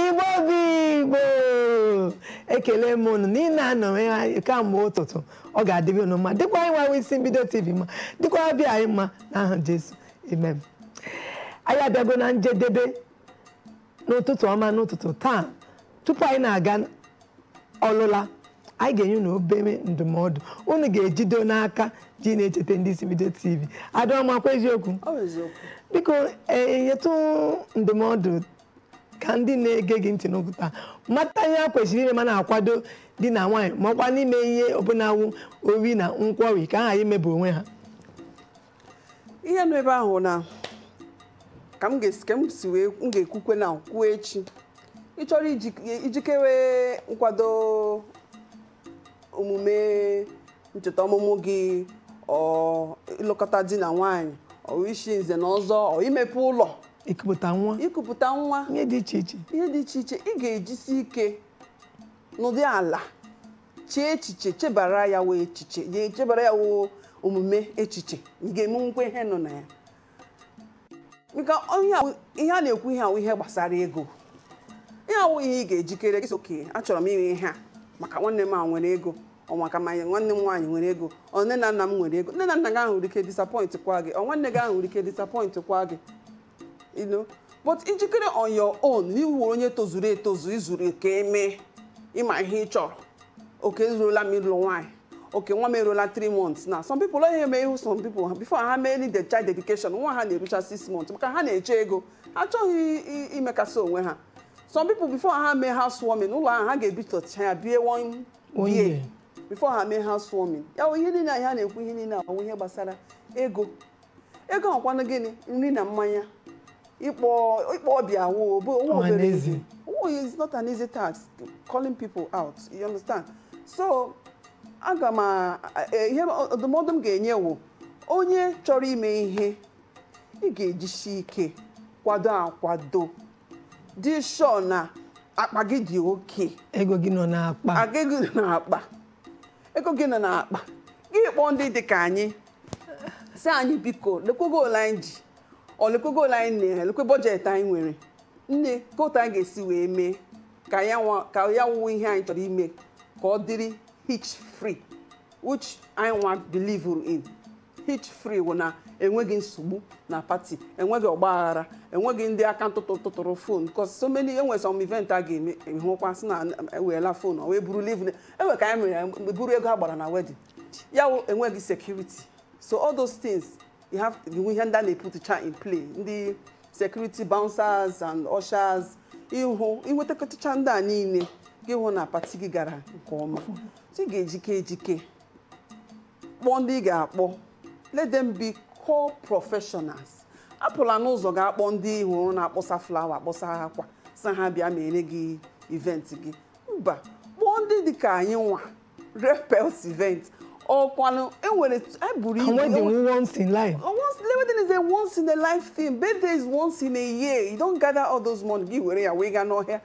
Igbo bụ Igbo, ekele m unu niile anọ anyị kamgbe ụtụtụ. Ọ ga-adịrị unu mma, dịkwa anyị nwawa Isi Mbido TV mma, dịkwa ọbịa anyị mma n'aha Jesu, amen. Anyị abịago na njedebe n'ụtụtụ ọma n'ụtụtụ taa. Tupu anyị na-aga ọlụla, anyị ga-enye unu obere ndụmọdụ unu ga-ejido n'aka ji na-echeta ndị Isi Mbido TV. Adaọma, kwa eziokwu? Ọ bụ eziokwu. Biko, nyetụ ndụmọdụ ka ndị na-ege gị ntị n'okwu taa mata ihe ha kwesịrị ime ma na-akwado di na nwaanyị, ma ọkwa n'ime ihe ọbụla wụ ori na nkwọri, ka ha ghara imebi onwe ha. Ihe nọ ebe ahụ na ka m ga-esi, ka m si wee m ga-ekwukwe na kwuo echi, ị chọrọ ijikere nkwado omume ncheta ọmụmụ gị, ọ ịlụkọta di na nwaanyị, ọ ishi nze na ọzọ, ọ imepe ụlọ, ikupụta nwa, ikupụta nwa, ihe dị iche iche, ihe dị iche iche, ị ga-ejisi ike n'ụdị ala chee echiche, chebara ya wee echiche, ya chebara ya wee omume echiche, ị ga-emenwukwa ihe nọ na ya. Maka ihe a na-ekwu, ihe awụ ihe gbasara ego, ihe awụ ihe ị ga-ejikere gị sị, "Okay, achọrọ m ime ihe a maka nwanne m a nwere ego, ọ maka ma nwanne m nwaanyị nwere ego, ọ nne na nna m nwere ego." Nne na nna gị ahụ nwere ike disappoint kwa gị, ọ nwanne gị ahụ nwere ike disappoint kwa gị. But ijikere on your own, iwuru onye tozuru etozu, izuru ka eme, ịma ihe ị chọrọ. Okay, ezuola m ịlụ nwaanyị. Okay, nwa m eruola 3 months na some people onye eme ihu, some people before ha mee the child dedication, nwa ha na-erucha 6 months, maka ha na-eche ego, ha achọghị imekasị onwe ha. Some people, before ha mee housewarming, ụlọ ahụ ha ga-ebitọcha ya bie one one year year before ha mee housewarming. Ya bụ ihe niile anyị na-ekwu, ihe niile ahụ ihe gbasara ego. Ego ọkwanụ gịnị? Nri na mmanya, ịkpọ ọbịa wụ bụ onwe obere Ọhaneze. ihe. Oh, it's not an easy task calling people out, you understand? So aga m ihe ndụmọdụ m ga-enye wụ, onye chọrọ ime ihe, ị ga-ejisi ike kwado akwado, dị sure na akpa gị dị oke. Ego gị nọ n'akpa. Ego gị nọ n'akpa, ego gị nọ n'akpa gị. Kpọọ ndị dị ka anyị, si anyị, "Biko, lekwago ole anyị ji, ọ lekwago ole anyị na lekwe budget anyị nwere, nne, ka otu anyị ga-esi wee mee ka ya ka ya wụ ihe anyị chọrọ ime ka ọ dịrị hitch free," which anyị nwa believe in. Hitch free wụ na enweghị nsogbu na party, enweghị ọgba aghara, enweghị ndị aka ntụtụ tụtụrụ phone, because so many enwere some event a ga-eme, hụkwa sị na eweela phone, ọ wee buru live enwe ka anyị mere buru ego a gbara na wedding ya wụ enweghị security. So all those things you have, ihe ndị a na-eputcha in play, ndị security, bouncers and ushers, ịhụ inwetakọtacha ndị a niile, gị hụ na party gị gara nke ọma. So ị ga-ejike ejike, kpọọ ndị ị ga-akpọ, let them be core professionals. Apụla n'ụzọ ga-akpọ ndị hụrụ na-akpọsa flower, akpọsa akwa, sị ha bịa mere gị event gị. Mba, kpọọ ndị dị ka anyị nwa, Repels Event. Ọkwanụ enwere eburu And wedding once in life. Once, wedding is a once in a life thing. Birthday is once in a year. You don't gather all those money gị were ya wee gaa n'ọhịa.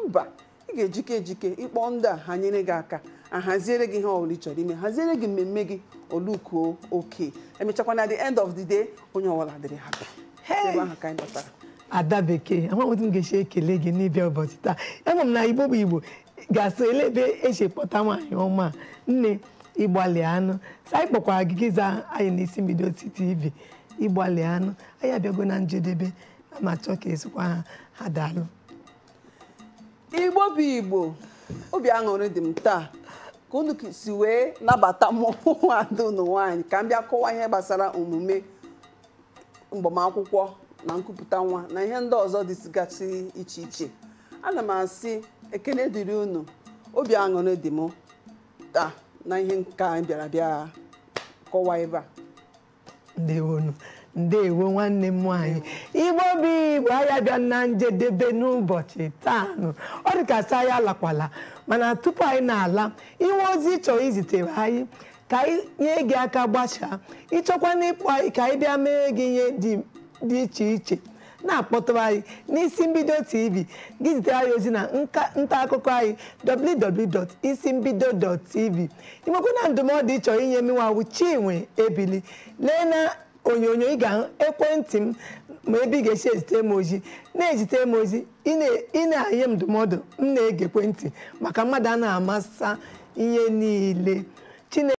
Mba, ị ga-ejike ejike ịkpọ ndị a, ha nyere gị aka, ahaziere gị ihe ọbụla ị chọrọ ime, haziere gị mmemme gị olukuo oke. Emechakwa, na the end of the day, onye ọbụla dịrị happy. Hey! Ebe ahụ ka anyị batara. Ada Bekee, amaghị otu m ga-esi ekele gị n'ịbịa ụbọchị taa. Ama m na Igbo bụ Igbo ga-asị ele ebe esi kpọta nwaanyị ọma a. Nne, ịgbalị anụ sị anyị kpọkwara gị, gị zaa anyị n'Isi Mbido TV. Ịgbalị anụ, anyị abịago na njedebe, ama chọọ ka esikwa ha ha. Daalụ. Igbo bụ Igbo, obi aṅụrị dị m taa ka unu si wee nabata m, ada unu nwaanyị, ka m bịa kọwaa ihe gbasara omume mgbamakwụkwọ na nkupụta nwa na ihe ndị ọzọ dịgasị iche iche. Ana m asị ekene dịrị unu. Obi aṅụrị dị m taa na ihe nke anyị bịara bịa kọwaa ebe a. Ndewonu, ndewo nwanne m nwaanyị. Igbo bụ Igbo, anyị abịa na njedebe n'ụbọchị taa nụ. Ọ dị ka sị anyị alakwala, mana tupu anyị na-ala, inwe ozi ị chọrọ izitere anyị ka anyị nye gị aka gbachaa, ịchọkwa n'ịkpọ anyị ka anyị bịa mee gị ihe dị iche iche, na-akpọtụrụ anyị n'Isi Mbido TV. Gị zitere anyị ozi na nta akụkọ anyị, www.isimbido.tv. Ịnwekwa na ndụmọdụ ị chọrọ inye m, nwawu Chinwe Ebili, lee na onyonyo ị ga-ahụ ekwentị m. Ma ebe ị ga-esi ezite m ozi, na-ezite m ozi, ị na-enye m ndụmọdụ, m na-egekwe ntị, maka mmadụ a na-amasa ihe niile.